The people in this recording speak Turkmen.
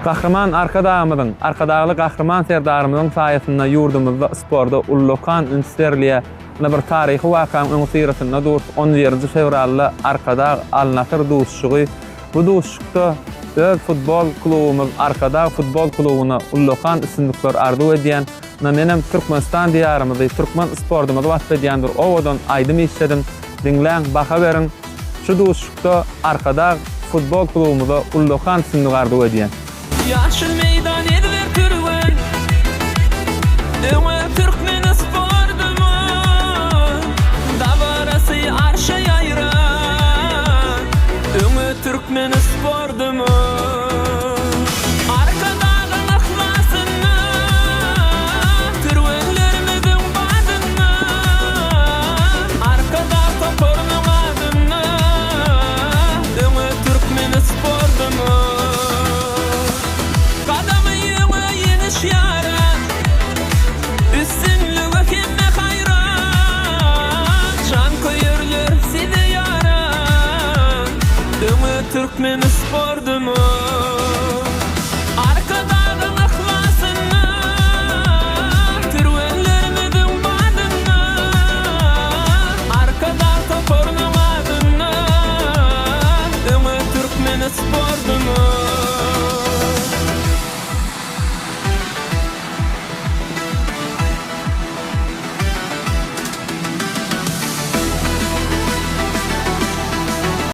Gahryman Arkadagymyzyň, Arkadagly Gahryman Serdarymyzyň saýasynda ýurdumyzda sporda ullakan üns berilýär. Ine bir taryhy wakanyň öňüsyrasynda durus, on birinji fewralda Arkadag, Al-Nassr duşuşygy. Bu duşuşykda öz futbol klubumyz Arkadag futbol klubuna ullakan üstünlikler arzuw edýän. Ine menem Türkmenistan diýarymyzy, türkmen sportumyzy wasp edýän bir owadan aýdym işledim. Diňläň, baha beriň. Şu duşuşykda Arkadag futbol klubumyza ullakan üstünlik arzuw edýän. Ýaşyl meýdan ezber türgen Öňe türkmen sportumyz Dabarasy arşa ýaýran Öňe türkmen sportumyz Arkadagyň yhlasynda Türgenlerimiziň badynda Arkadag toparynyň adynda Öňe türkmen sportumyz Gadamy öňe ýeňiş ýaran Üstünlige hemme haýran Janköýerler size ýaran Öňe türkmen sportumyz.